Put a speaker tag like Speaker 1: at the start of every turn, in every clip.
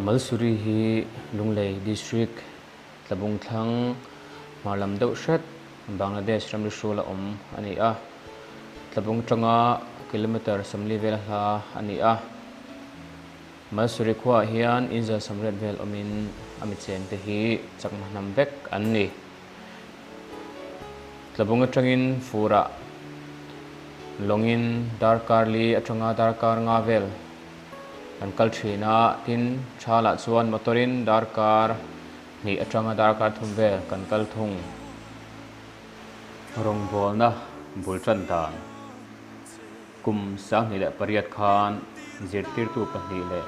Speaker 1: Malsuri hi Lunglei District Tlabung thlang hmar lam deuh hret Bangladesh ramri hrul a awm a ni a. Tlabung tanga kilometre 40 vel a hla a ni a. Malsuri khuaah hian inzal 80 vel awmin a mi chengte hi chakma hnam vek an ni. Tlabung atangin furah lawngin darkar li atanga darkar nga vel kan kal thin a, tin thalah chuan motor-in darkar hnih atanga darkar thum vel kan kal thung. Rawngbawlna bul tan dan Kum 2008 khan zirtirtu pahnih leh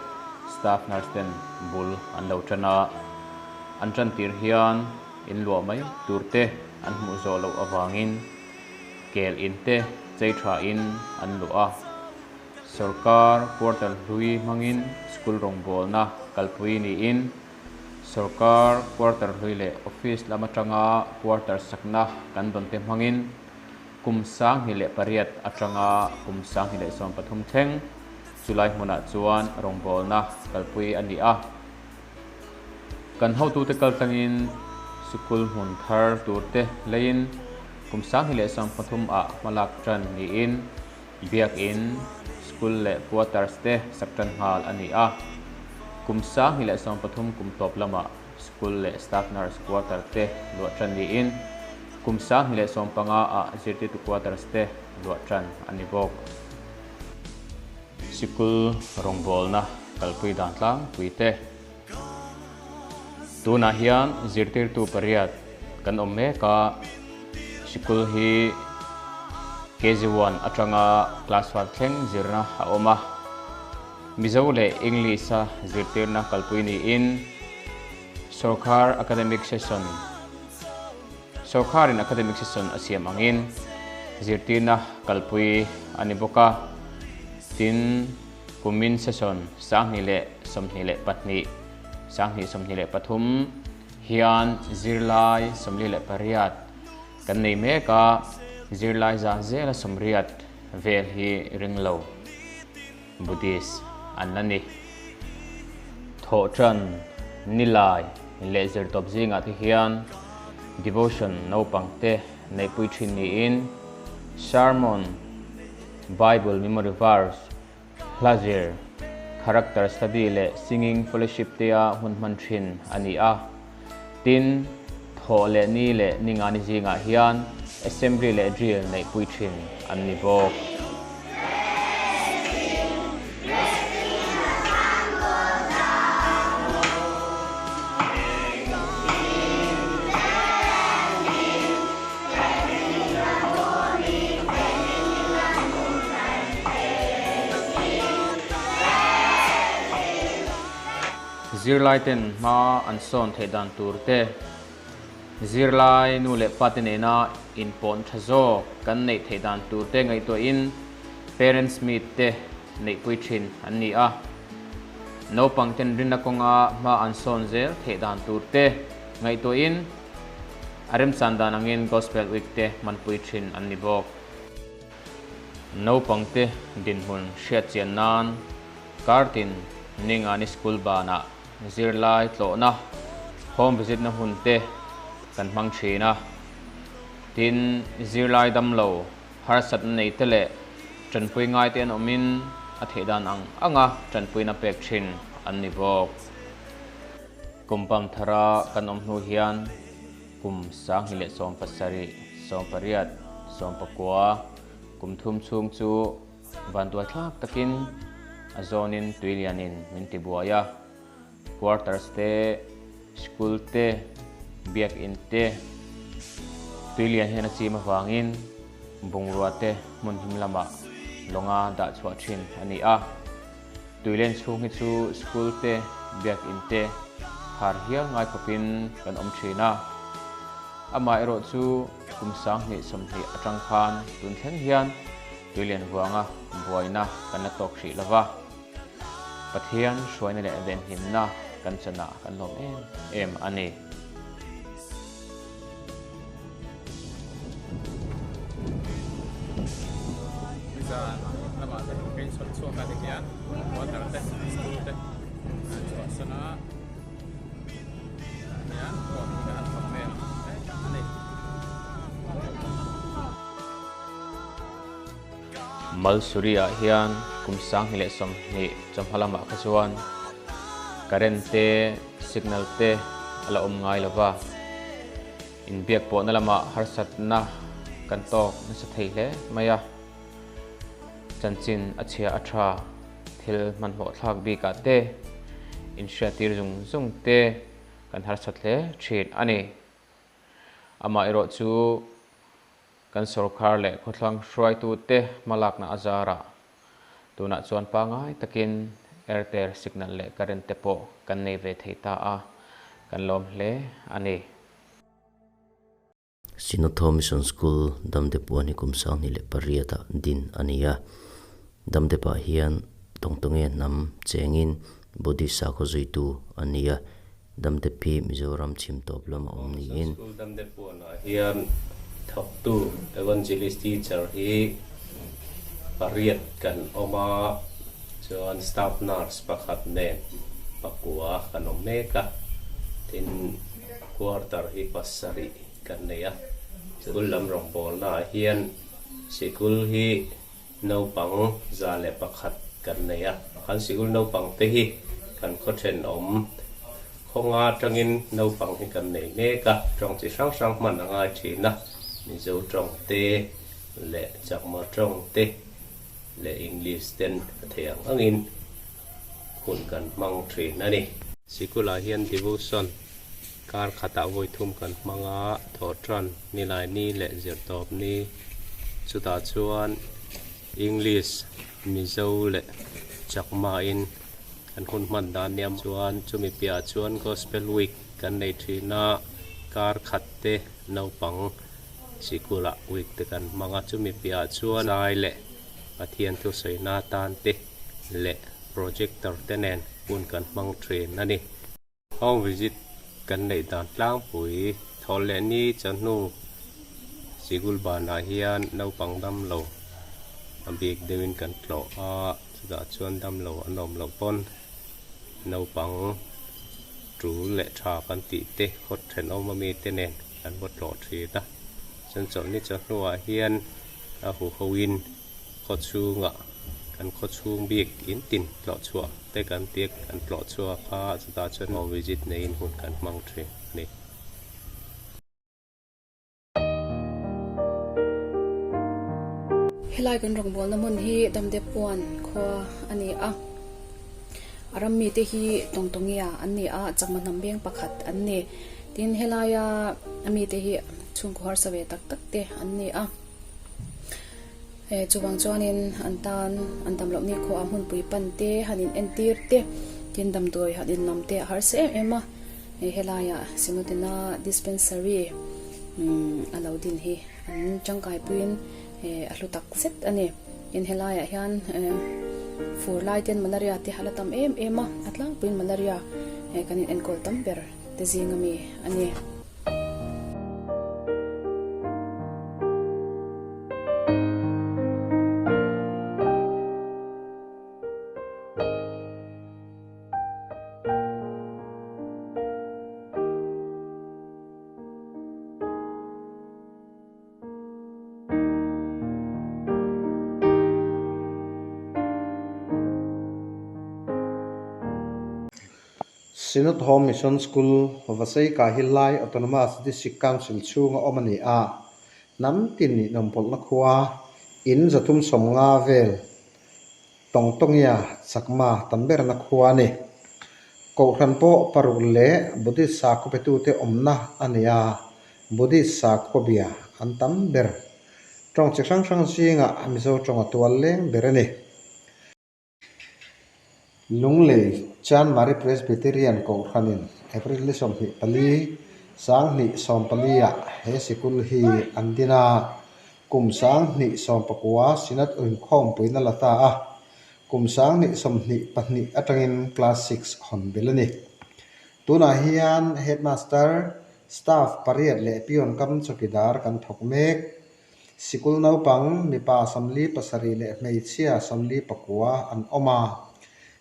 Speaker 1: staff nurse ten bul an lo tan a, an tan tir hian in luah mai tur te an hmuh zawh loh avangin kel in te chei tha in an luah a. Sorkar quarter hlui hmangin school rawngbawlna kalpui niin sorkar quarter hlui leh office lam atanga quarter sakna kan dawn te hmangin Kum 2008 atanga kum 2013 thleng chulai hmunah chuan rawngbawlna kalpui a ni a. Kan hotute kaltlangin sikul hmun thar turte leiin kum 2013 ah hmalak tan niin Biakin, school leh quarters te sak tan nghal a ni a. Kum 2013 kum tawp lamah school leh staff nurse quarter te luah tan niin kum 2015 ah zirtirtu quarters te luah tan a ni bawk. Sikul rawngbawlna kalpui dan tlangpui te. Tunah hian zirtirtu pariat kan awm mek a, sikul hi KG1 atanga class 5 thleng zirna a awm a. Mizo leh English-a zirtirna kalpui niin Sorkar Academic Session Sorkarin Academic Session a siam angin zirtirna kalpui a ni bawk a, tin kumin session 2022, 2023 hian zirlai 48 kan nei mek a, zirlai zan zela 80 vel hi ring lo. Buddhist an la ni. Thawhṭan, Nilai leh zirtawp zingah te hian devotion naupangte neihpui ṭhin niin sermon, Bible memory verse, hla zir, character study leh singing fellowship tea hun hman ṭhin a ni a. Tin, thawh leh ni leh ningani zingah hian assembly leh drill neihpui thin an ni bawk. Zirlaiten hma an sawn theih dan tur te, zirlai nu leh pa te nena inpawn tha zawk kan neih theih dan tur te ngaihtuahin Parents Meet te neihpui thin an ni a. Naupang ten rinna kawnga hma an sawn zel theih dan tur te ngaihtuahin a remchan dan angin Gospel Week te hmanpui thin an ni bawk. Naupang te dinhmun hriatchian nan Kartin Ningani School banah zirlai tlawhna, home visit na hun te kan hmang thin a. Tin, zirlai damlo, harsatna nei te leh tanpui ngai te an awmin a theih dan ang anga tanpuina pek thin an ni bawk. Kum pam thara kan awm hnu hian kum 2017, 18, 19, kum thum chhung chu Vanduai thlak takin a zawnin tui lianin min ti buai a, quarters te, school te, biakin te tui lian hian a chim avangin bungrua te hmun him lamah lawnga dah chhuah thin a ni a. Tuilen chhung hi chu school te, biakin te khar hial ngai khawpin kan awm thin a. Amaherawh chu kum 2020 atang khan tun thleng hian tuilian vuanga buaina kan la tawk hrih lova. Pathian hruaina leh venhimna kan chanah kan lawm em em a ni.
Speaker 2: Nizan lamah te kan inchhawp chhuak a ti hian water te, school te.
Speaker 1: An chhuahsan a, tah hian kawhhmuhna an thawk mek a ni. Malsuri-ah hian kum 2020 chawhma lamah kha chuan current te, signal te a la awm ngai lo va. Inbiak pawhna lamah harsatna kan tawk nasa thei hle mai a. Chanchin a chhia a tha thil hmanhmawh thlak bikah te, inhriattir zung zung te kan harsat hle thin a ni. Amaherawh chu kan sorkar leh khawthlang hruaitute hmalakna a zarah tunah chuan pangngai takin Airtel signal leh current te pawh kan nei ve thei ta a, kan lawm hle a ni.
Speaker 2: Synod Home Mission School Damdep hi kum 2008 ah din a ni a. Damdep ah hian Tawngtawnge hnam chengin Buddhist sakhaw zuitu a ni a. Damdep hi Mizoram chhim tawp lam a awm niin.
Speaker 3: School Damdep puanah hian thawktu Evangelist Teacher hi pariat kan awm a, chuan Staff Nurse pakhat nen pakua kan awm mek a, tin Quarter hi pasarih kan nei a. Sikul lam rawngbawlnaah hian sikul hi naupang 101 kan nei a. Kan sikul naupang te hi kan khaw thenawm khawnga atangin naupang hi kan nei mek a. Tawng chi hrang hrang hman a ngai thin a, Mizo tawng te leh Chakma tawng te leh English ten a theih ang angin hun kan hmang thin a ni. Sikulah hian devotion Kar khatah vawi thum kan hmang a, thawhtan, nilaini leh zirtawpni. Chutah chuan English, Mizo leh Chakma-in kan hun hman dan nia chuan chumi piahah chuan Gospel Week kan nei thin a, kar khat te naupang sikulah week te kan hmang a, chumi piahah chuan zai leh Pathian thusawina atan te leh projector te nen hun kan hmang thin a ni. Home visit kan neih dan tlangpui thawl leh ni chawhnu sikul banah hian naupang damlo a bik deuhin kan tlawh a, chutah chuan damlo an awm loh pawn naupang tul leh tha kan tih te khaw thenawm ami te nen kan va tlawh thin a, chuan chawlhni chawhnuah hian a huhoin Khaw chhungah kan khaw chhung bik in tin tlawh chhuah te kan ti a, kan tlawh chhuak a, chutah chuan home visit neiin hun kan hmang thin a ni.
Speaker 4: Helai kan rawngbawlna hmun hi Damdep Puan khua a ni a, a ram mite hi Tawngtawngia an ni a, Chakma hnam beng pakhat an ni. Tin, helaia a mite hi chhungkaw harsa ve tak tak te an ni a. Chuvang chuanin an tan an dam loh ni khawh ah hmunpui pan te han in entir te tin damdawi han in lam te a harsa em em a, helaiah Sinotina dispensary a lo din hi an tangkai puiin a hlu tak zet a ni. Tin helaiah hian fur lai ten malaria te a la tam em em a, a tlangpuiin malaria kan in enkawl tam ber te zing ami a ni.
Speaker 5: Synod Home Mission School, Vaseika hi Lai Autonomous District Council chhunga awm a ni a, hnam tin nih nawmpawlhna khua, in 350 vel Tawngtawngia Chakma tam berna khua a ni. Kohhran pawh paruk leh Buddhist sakhaw petute awmna a ni a, Buddhist sakhaw bia an tam ber. Tawng chi hrang hrang zingah Mizo tawng a tual leng ber a ni. Lunglei Chanmari Presbyterian Kohhranin April ni 24, 2014 ah he sikul hi an din a, kum 2019 Synod inkhawmpuina la ta a, kum 2022 atangin Class Six hawn belh a ni. Tunah hian Headmaster, Staff pariat leh Peon kam chawkidar kan thawk mek. Sikul naupang mipa 47 leh hmeichhia 49 an awm a.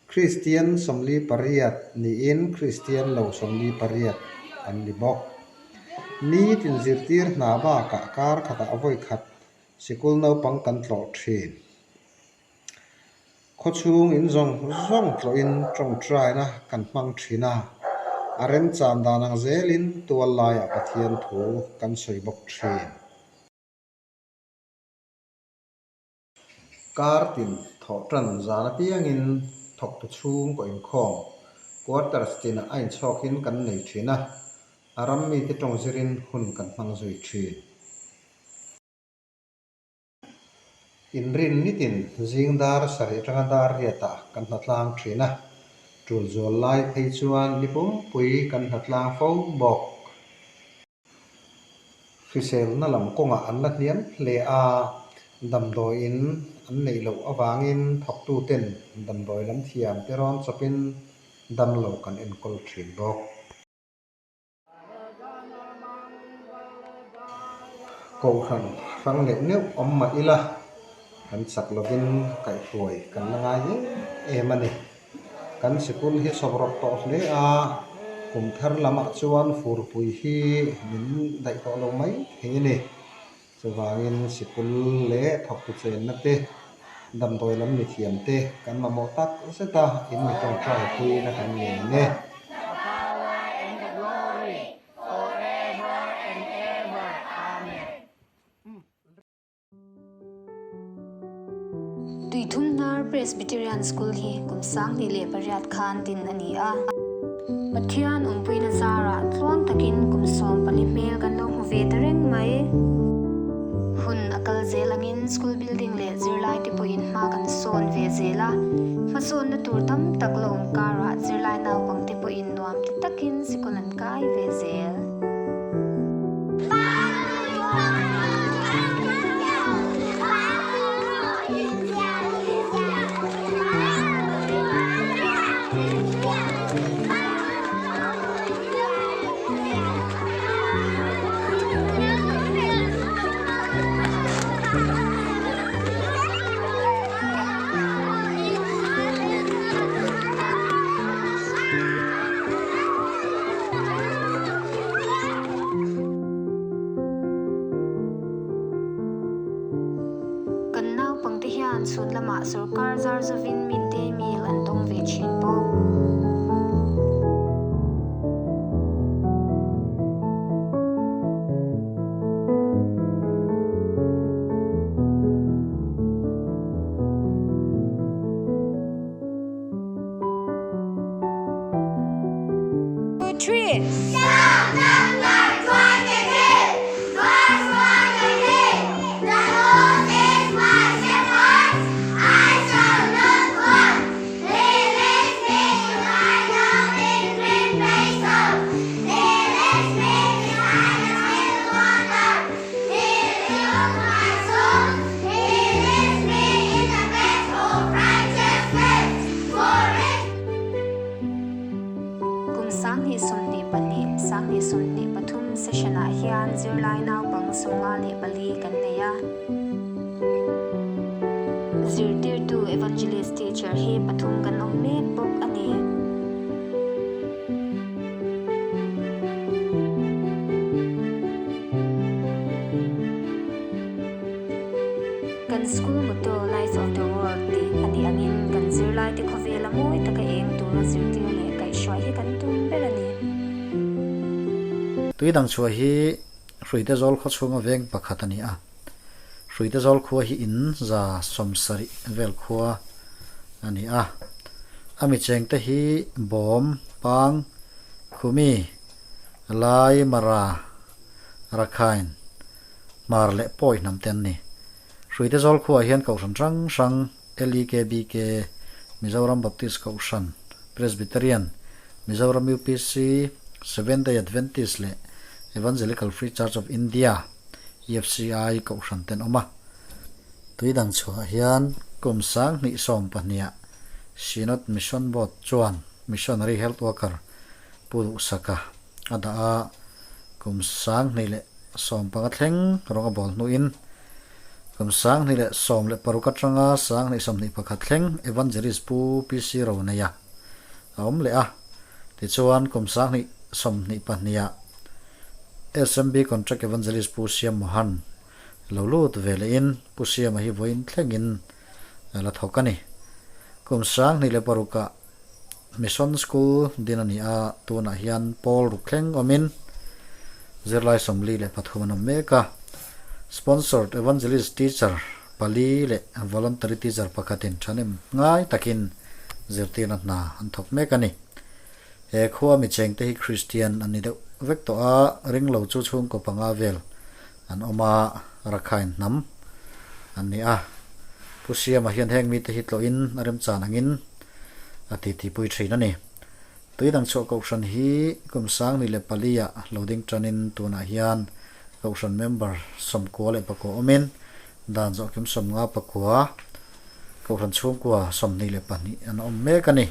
Speaker 5: Kristian 48 niin Kristian lo 48 an ni bawk. Nitin zirtir hna bakah kar khatah vawi khat sikul naupang kan tlawh thin. Khawchhung in zawng zawng tlawhin tawngtaina kan hmang thin a, a remchan dan ang zelin tual laiah Pathian thu kan sawi bawk thin. Kar tin thawh tan zan apiangin thawktu chhungkaw inkhawm quarters tinah a inchhawkin kan nei thin a, a ram mite tawng zirin hun kan hmang zui thin. Inrin nitin zing dar sarih atanga dar riatah kan hnatlang thin a, tul zual lai phei chuan ni pumpui kan hnatlang fo bawk. Hriselna lam kawngah an la hniam hle a, damdawiin an neih loh avangin thawktuten damdawi lam thiam te rawn chawpin damlo kan enkawl thin bawk. Kohhran hrang neuh neuh awm mah ila, kan chak lovin kaihhruai kan la ngai em em a ni. Kan sikul hi sawp rawk tawh hle a, kum thar lamah chuan furpui hi min daih tawh lo mai thei a ni. Chuvangin sikul leh thawktu chenna te, damdawi lam mithiam te kan mamawh tak zet a, in mi tawngtai puiin a kan ngen e.
Speaker 6: Tuithumhnar Presbyterian School hi kum 2008 khan din a ni a. Pathian awmpuina zarah tluang takin kum 14 hmel kan lo hmu ve ta reng mai. Hun a kal zel angin school building leh zirlaite pawhin hma kan sawn ve zel a. Hmasawnna tur tam tak la awm karah zirlai naupangte pawhin nuam ti takin sikul an kai ve zel. Kan naupangte hian chhun lamah sorkar zar zovin midday meal an dawng ve thin bawk. Kum 2022, 2023 session-ah hian zirlai naupang 54 kan nei a. Zirtirtu Evangelist Teacher hi pathum kan awm mek bawk a ni. Kan school motto Light of the World tih a nih angin kan zirlaite khawvela mawi taka eng tura zirtir leh kaihhruai hi kan tum ber a ni.
Speaker 7: Tui dang chhuah hi Hruite zawl khaw chhunga veng pakhat a ni a. Hruite zawl khua hi in 170 vel khua a ni a. A mi chengte hi Bawm, Pang, Khumi, Lai, Mara, Rakhine, Hmar leh Pawi hnam te an ni. Hruite zawl khuaah hian Kohhran hrang hrang, LEKBK, Mizoram Baptist Kohhran, Presbyterian, Mizoram UPC, Seventh Day Adventist leh Evangelical Free Church of India, EFCI, Kohhran te an awm a. Tui dang chhuahah hian kum 2012ah Synod Mission Board chuan Missionary Health Worker Pu Duhsaka a dah a, kum 2015 thleng rawng a bawl hnuin Kum 2016 atanga 2021 thleng Evangelist Pu PC Roneia a awm leh a. Tichuan, kum 2022 ah SMB Contract Evangelist Pu Siam Mohan lo lut ve lehin Pu Siama hi vawiin thlengin a la thawk a ni. Kum 2006 ah Mission School din a ni a, tunah hian pawl ruk thleng awmin zirlai 43 an awm mek a. Sponsored Evangelist Teacher pali leh Voluntary Teacher pakhatin thahnem ngai takin zirtirna hna an thawk mek a ni. He khua mi chengte hi Kristian an ni deuh vek tawh a, ringlo chu chhungkaw panga vel an awm a, Rakhine hnam an ni a. Pu Siama hian heng mite hi tlawhin a remchan angin a titipui thin a ni. Tui dang chhuah Kohhran hi kum 2004 ah lo ding tanin tunah hian Kohhran member 94 awmin dan zawh kim 59 Kohhran chhungkua 22 an awm mek a ni.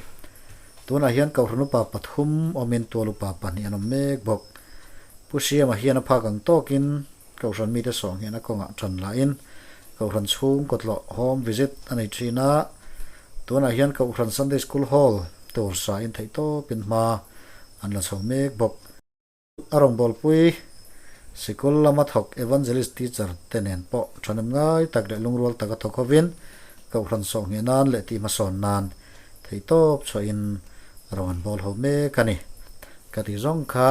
Speaker 7: Tunah hian Kohhran upa pathum awmin tual upa pahnih an awm mek bawk. Pu Siama hian a phak ang tawkin Kohhran mite sawng hian a kawngah tan lahin Kohhran chhung kawtlawh home visit a nei thin a. Tunah hian Kohhran Sunday School Hall tur sain theihtawpin hma an la chho mek bawk. A rawngbawlpui sikul lama thawk Evangelist teacher te nen pawh thahnem ngai tak leh lungrual taka thawk hovin Kohhran sawhngheh nan leh tihhmasawn nan theihtawp chhuahin rawng an bawl ho mek a ni. Ka tih zawng kha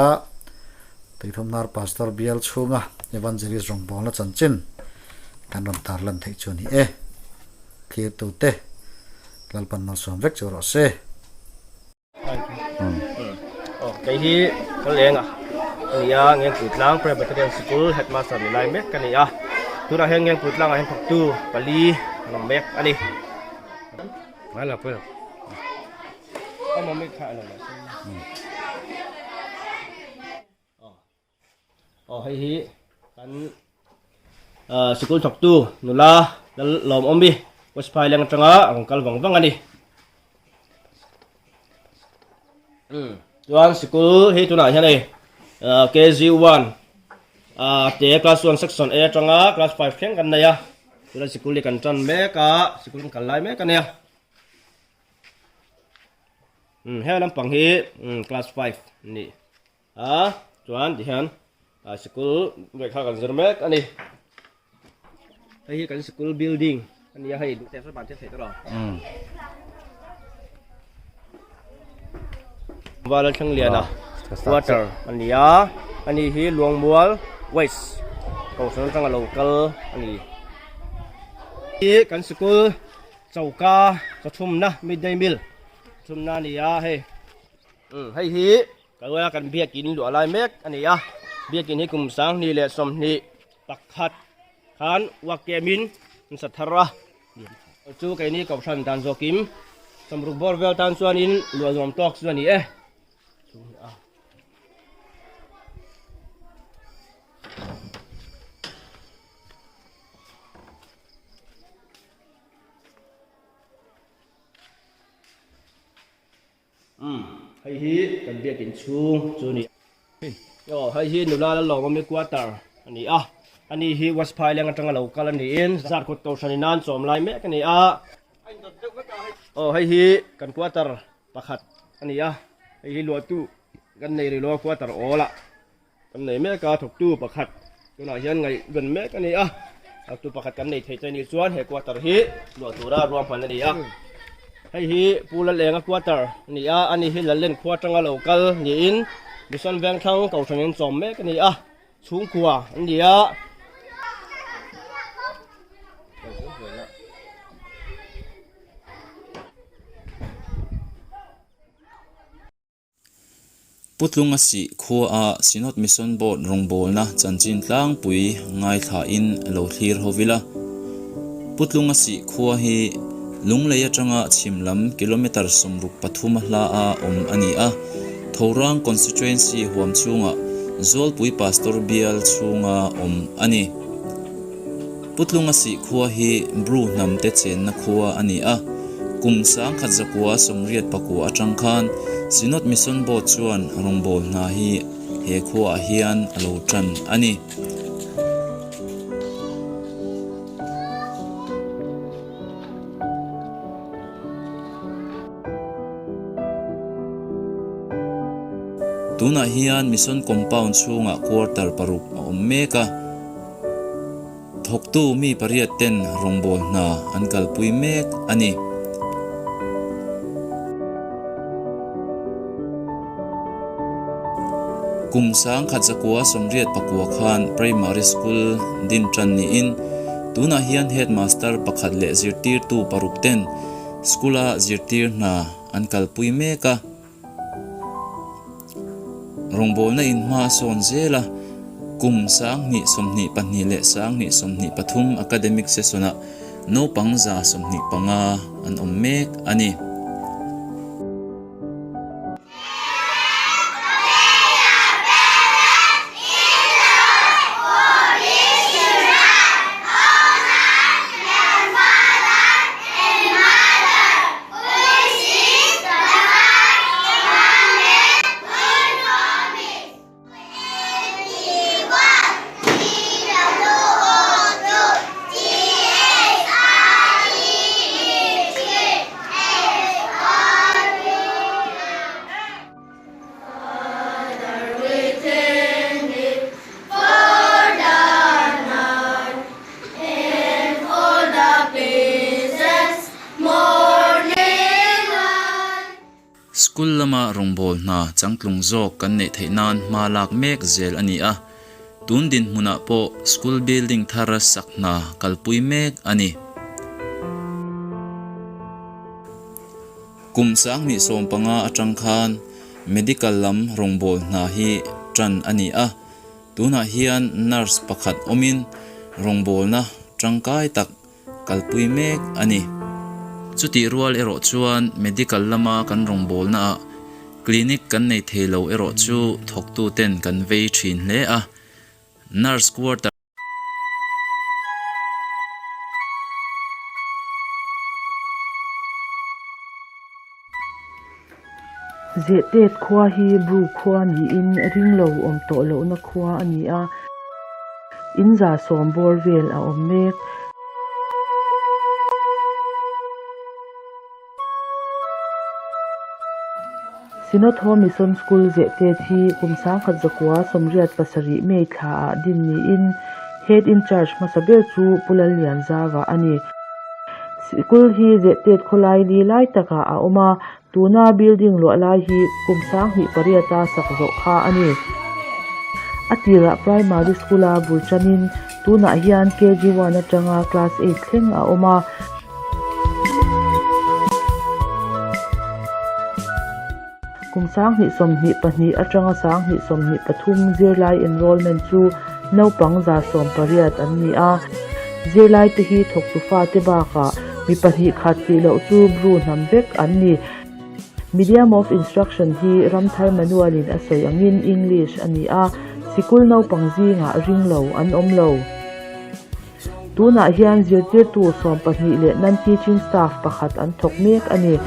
Speaker 7: Tuithumnar Pastor bial chhunga Evangelist rawngbawlna chanchin kan rawn tarlan theih chu a ni e. Thlirtute Lalpan malsawm vek chu rawh se.
Speaker 8: Kei hi ka leng a ania Ngengpui tlang Presbyterian Sikul Headmaster ni lai mek ka ni a tunah hian Ngengpui tlangah hian thawktu pali an awm mek a ni. Aw hei hi kan sikul thawktu nula Lal Lawmawmi West Phaileng atanga a rawn kal vang vang a ni. Chuan sikul hi tunah hian hei KG1 te class 1 section A atanga class 5 thleng kan nei a. Tunah sikul hi kan tan mek a, sikul kan kal lai mek a nia. He lampang hi class 5 a ni. A chuan tihian a sikul lehkha kan zir mek a ni. Hei hi kan sikul building a ni a hei duh te ban thei tawh lo. Vala thleng lian a water a ni a ani hi Luangmual West Kohhran atanga lo kal a ni. Hi kan sikul choka chawthumna midday meal thumna a ni a hei. Hei hi Kalwela kan biakin luah lai mek a ni a, biakin hi kum 2021 khan uak kemin an sa thar a, chu keini kohhran dan zawkim sawmruk bawr vel tan chuanin luah nuam tawk chu a ni e. Umm hei hi kan biakin chhung chu ni. Aw hei hi nula la lawm awm i quarter a ni a, ani hi West Phaileng atanga lo kal a niin Zarkawt Kohhran in an chawm lai mek a ni a. Aw hei hi kan quarter pakhat a ni a, hei hi luahtu kan nei rih lo a quarter awl ah kan nei mek a, thawktu pakhat tunah hian ngaihven mek a ni a, thawktu pakhat kan nei thei che nih chuan he quarter hi luah tura ruahman a ni a, hei hi Pu Lalenga quarter a ni a, ani hi Lalen khua atanga lo kal niin Mission Vengthlang Kohhran in chawm mek a ni a, chhungkua an ni a.
Speaker 9: Putlunga sih khuaah Synod Mission Board rawngbawlna chanchin tlangpui ngaithlain lo thlir ho vil a. Putlunga sih khua hi Lunglei atanga chhim lam kilometre 63 a hla a awm a ni a. Thorang Constituency huam chhungah Zawlpui Pastor bial chhunga awm a ni. Putlunga sih khua hi Bru hnam te chenna khua a ni a. Kum 1989 atang khan Synod Mission Board chuan rawngbâwl hna hi he khuaah hian a lo tan a ni. Tunah hian Mission Compound chhungah quarter paruk a awm mek a. Thawktu mi pariat ten rawngbâwl hna an kalpui mek a ni. Kum sangkhat zakua sawmriat pakua khan Primary School din tan niin tunah hian Headmaster pakhat leh zirtirtu paruk ten School-a zirtir hna an kalpui mek a. Rawngbawlna in hma a sawn zel a, kum 2022 leh 2023 academic session-ah naupang 125 an awm mek a ni. School lama rawngbâwl hna changtlung zâwk kan neih theih nân hma lâk mêk zêl a ni a, tûn dinhmunah pawh school building thar sak hna kalpui mêk a ni. Kum 2015 aṭang khân medical lam rawngbâwl hna hi ṭan a ni a, tûnah hian nurse pakhat awmin rawngbâwlna ṭangkai tak kalpui mek a ni. Chutih rual erawh chuan medical lama kan rawngbawlnaah clinic kan nei thei lo erawh chu thawktuten kan vei thin hle a, nurse quarter.
Speaker 10: Zehtet khua hi Bru khua niin ringlo awm tawh lohna khua a ni a, in 110 bawr vel a awm mek. Synod Home Mission School Zehtet hi kum 1987 May thla ah din niin Head in Charge hmasa ber chu Pu Lallianzava a ni. Sikul hi Zehtet khawlai li lai takah a awm a, tuna building luah lai hi kum 2008 a sak zawh kha a ni. A tirah Primary School-a bul tanin tunah hian KG one atanga Class eight thleng a awm a. Kum 2022 atanga 2023 zirlai enrollment chu naupang 180 an ni a. Zirlaite hi thawktu fate bakah mi pahnih khat tih loh chu Bru hnam vek an ni. Medium of instruction hi Ramthar Manual-in a sawi angin English a ni a, sikul naupang zingah ring lo an awm lo. Tunah hian zirtirtu 12 leh non-teaching staff pakhat an thawk mek a ni.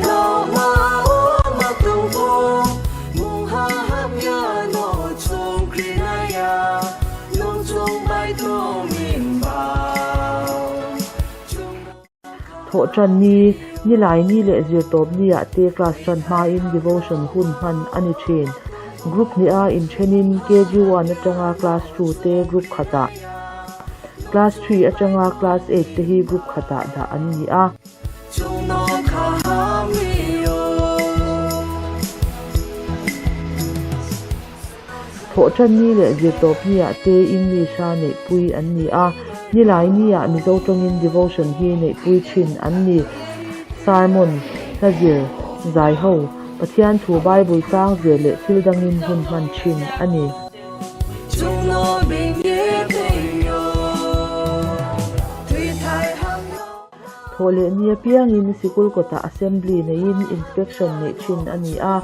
Speaker 10: Thawhṭan ni, Nilai ni leh zirtawp ni-ah te class ṭan hmain devotion hun hman a ni ṭhin. Group hniha inṭhenin KG one aṭanga class two te group khatah, class three aṭanga class eight te hi group khatah dah an ni a. Thawhṭan ni leh zirtawp ni-ah te English-a neihpui an ni a, nilai ni-ah Mizo tawngin devotion hi neihpui thin an ni. Sermon, hla zir, zai ho, Pathian thu Bible tlang zir leh thil dangin hun hman thin a ni. Thawh leh ni apiangin sikul kawtah assembly neiin inspection neih thin a ni a.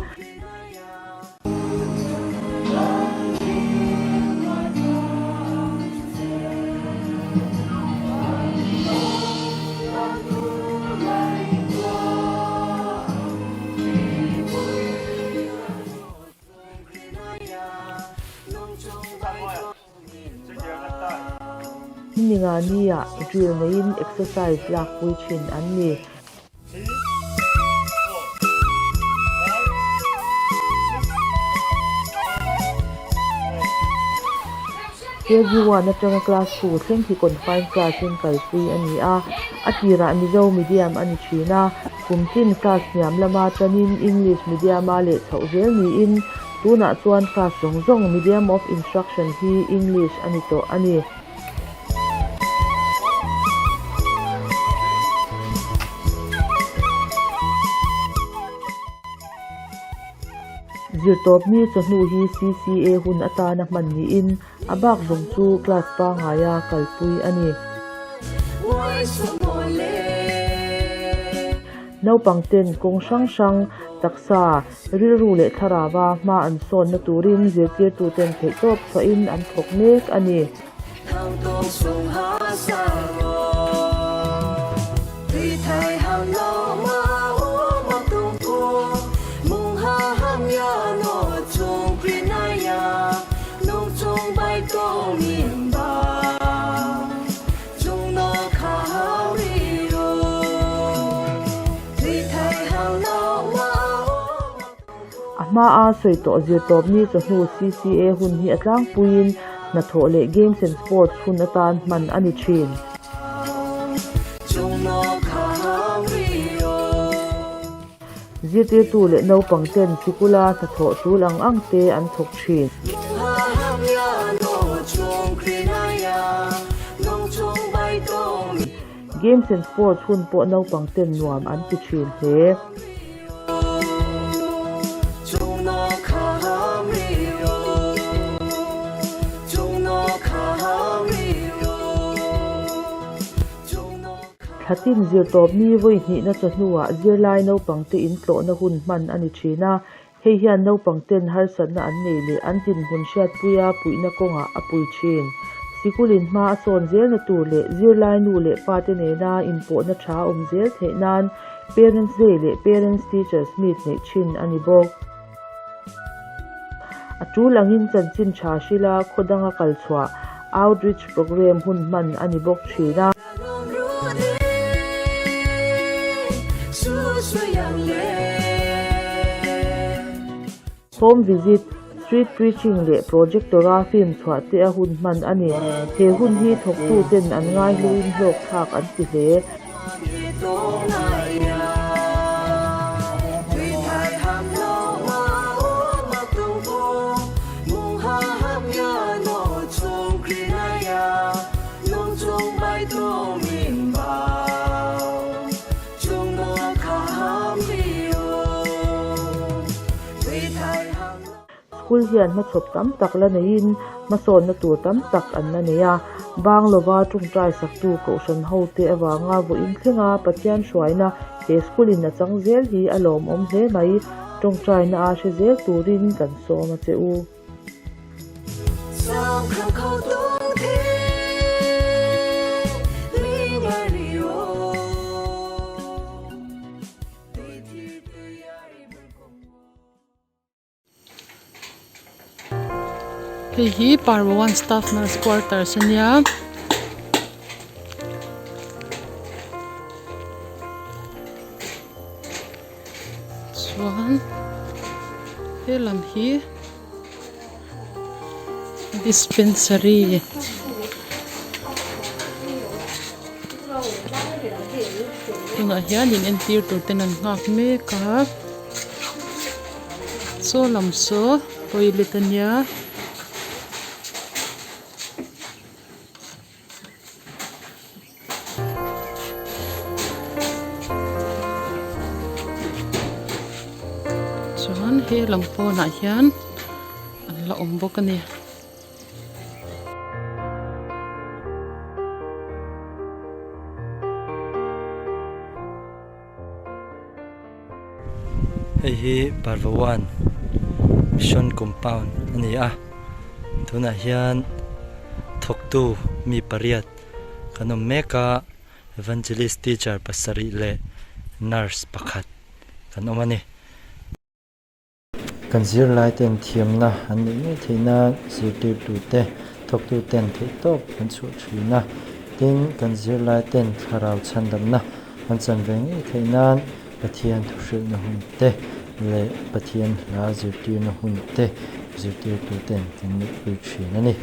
Speaker 10: Ningani-ah drill neiin exercise lakpui thin an ni. KG1 atanga Class 2 thleng hi confined class in kalpui a ni a, a tirah Mizo medium a ni thin a, kum tin class hniam lama tanin English medium a leh chhoh zel niin tunah chuan class zawng zawng medium of instruction hi English a ni tawh a ni. Zirtawpni chawhnu hi CCA hun atana hman niin a bak zawng chu class pangaia kalpui a ni. Naupang ten kawng hrang hrang, taksa, rilru leh thlarava hma an sawnna turin zirtirtuten theihtawp chhuahin an thawk mek a ni. A hmaa sawi tawh zirtawpni chawhnu CCA hun hi a tlangpuiin hnathawh leh games and sports hun atan hman a ni thin. Zirtirtu leh naupang ten sikula hnathawh tul ang ang te an thawk thin. Games and sports hun pawh naupang ten nuam an ti thin hle. Thlatin zirtawpni vawi hnihna chawhnuah zirlai naupangte intlawhna hun hman a ni thin a, hei hian naupangten harsatna an nei leh an dinhmun hriatpuia puihna kawngah a pui thin. Sikulin hma a sawn zelna tur leh zirlai nu leh pate nena inpawhna tha awm zel theih nan Parents Day leh Parents Teachers Meet neih thin a ni bawk. A tul angin chanchin tha hrila khaw danga kal chhuah Outreach Programme hun hman a ni bawk thin a. Home visit, street preaching leh projector-a film chhuah te a hun hman a ni. He hun hi thawktu ten an ngaihluin hlawk thlak an ti hle. School hian hmachhawp tam tak la neiin hmasawnna tur tam tak an la nei a, bang lova tawngtai saktu kohhran hote avanga vawiin thlenga Pathian hruaina he school in a chang zel hi a lawmawm hle mai, tawngtaina a hre zel turin kan sawm a che u.
Speaker 11: Hei hi Parvawan staff nurse quarters ania chuan helam hi dispensary tunah hian in entir tur ten an nghak mek a saw lam saw toilet ania. Chuan he lam pawnah hian an la awm bawk a ni.
Speaker 12: Hei hi Parvawan Mission Compound a ni a, tunah hian thawktu mi pariat kan awm mek a, Evangelist teacher pasarih leh nurse pakhat kan awm a ni. Kan zirlai ten thiamna an neih ngei theih nan zirtirtute thawktuten theihtawp an chhuah thin a, tin kan zirlai ten thlarau chhandamna an chan ve ngei theih nan Pathian thuhrilhna hun te leh Pathian hla zirtirna hun te zirtirtuten kan neihpui thin a ni.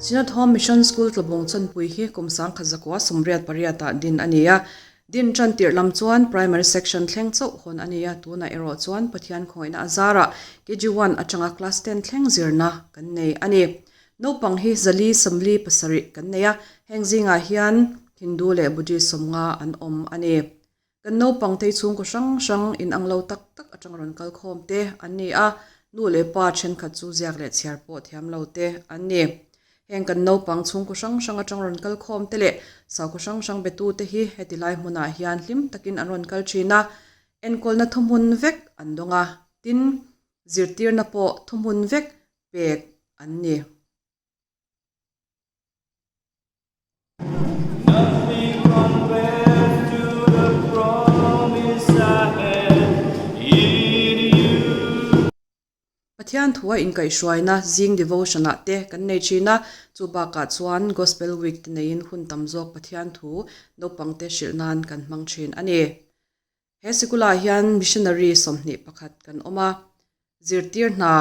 Speaker 13: Synod Home Mission School Tlabung Chawnpui hi kum sangkhat zakua 88 ah din a ni a. Din tan tirh lam chuan Primary Section thleng chauh hawn a ni a, tunah erawh chuan Pathian khawngaihna a zarah KG one atanga Class ten thleng zirna kan nei a ni. Naupang hi zali 47 kan nei a, heng zingah hian Hindu leh Buddhist 50 an awm a ni. Kan naupang te chhungkaw hrang hrang inang lo tak tak atang rawn kal khawm te an ni a, nu leh pa thenkhat chu ziak leh chhiar pawh thiam lo te an ni. Heng kan naupang chhungkaw hrang hrang atang rawn kal khawm te leh sakhaw hrang hrang betu te hi heti lai hmunah hian hlim takin an rawn kal thin a, enkawlna thuhmun vek an dawng a, tin, zirtirna pawh thuhmun vek pek an ni. Pathian thua inkaihhruaina zing devotion ah te kan nei thin a, chu bakah chuan Gospel Week te neiin hun tam zawk Pathian thu naupang te hrilh nan kan hmang thin a ni. He sikulah hian missionary 21 kan awm a, zirtir hna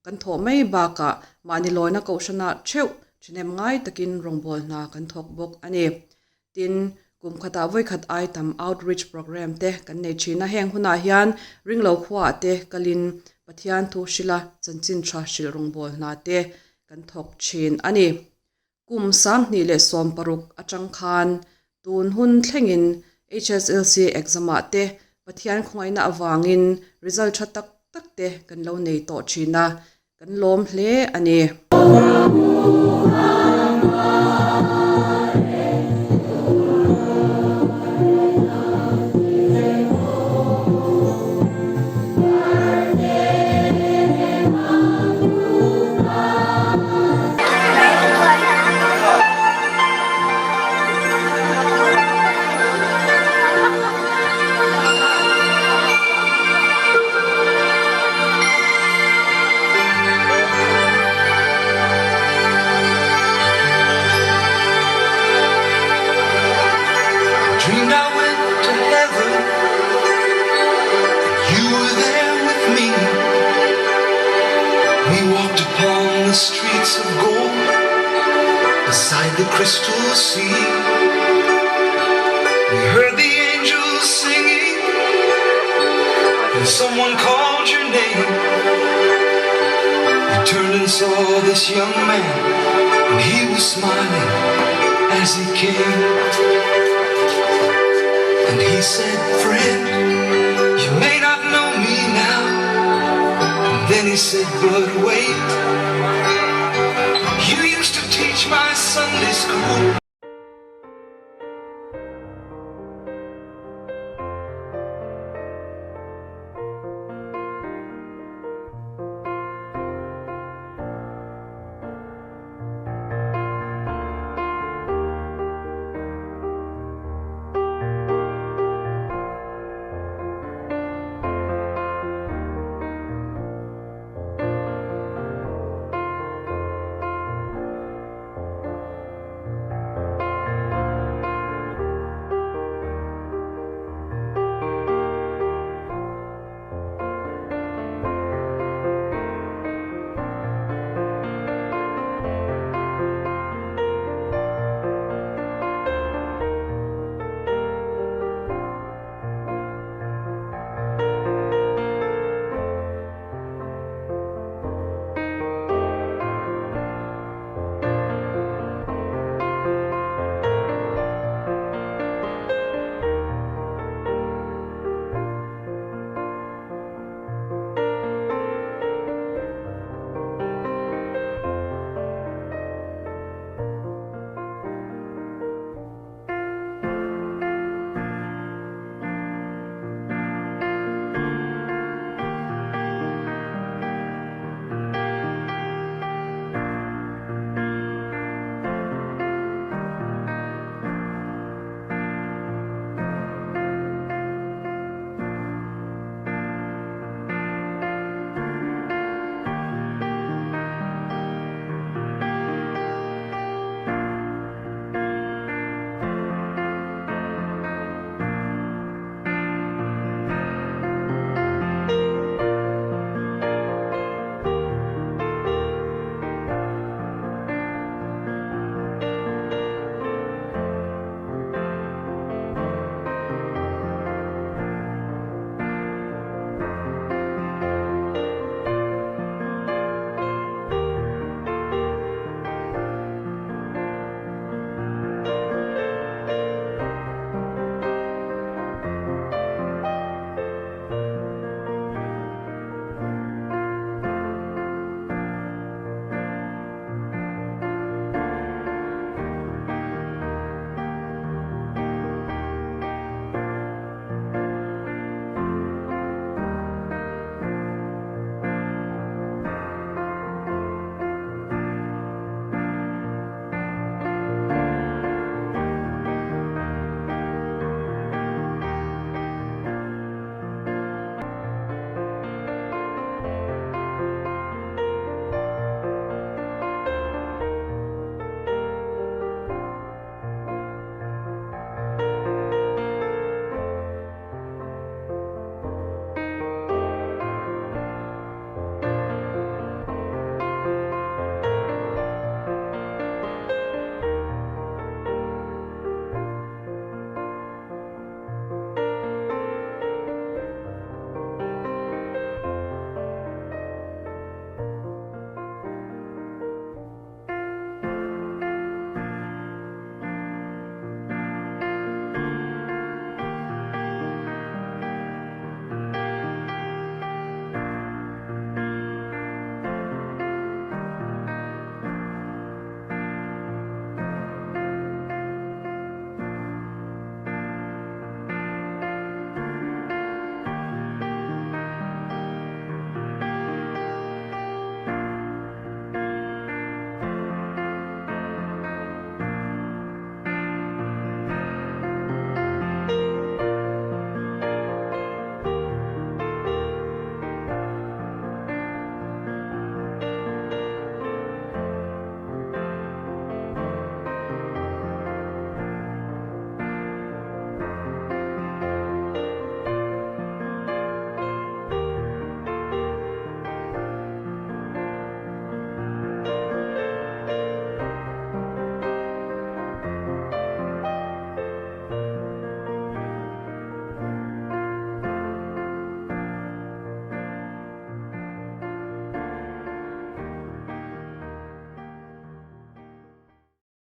Speaker 13: kan thawh mai bakah mahni lawina kohhrana theuh thahnem ngai takin rawngbâwl hna kan thawk bawk a ni. Tin, kum khatah vawikhat ai tam outreach program te kan nei thin a, heng hunah hian ringlo khuaah te kalin Pathian thu hrila chanchin tha hrilh rawngbâwl hna te kan thawk thin a ni. Kum 2016 atang khan tun hun thlengin HSLC exam ah te Pathian khawngaihna avangin result tha tak tak te kan lo nei tawh thin a, kan lawm hle a ni.
Speaker 14: Dreamed I went to heaven and you were there with me. We walked upon the streets of gold beside the crystal sea. We heard the angels singing and someone called your name. You turned and saw this young man and he was smiling as he came. And he said, Friend, you may not know me now. And then he said, But wait. You used to teach my Sunday school.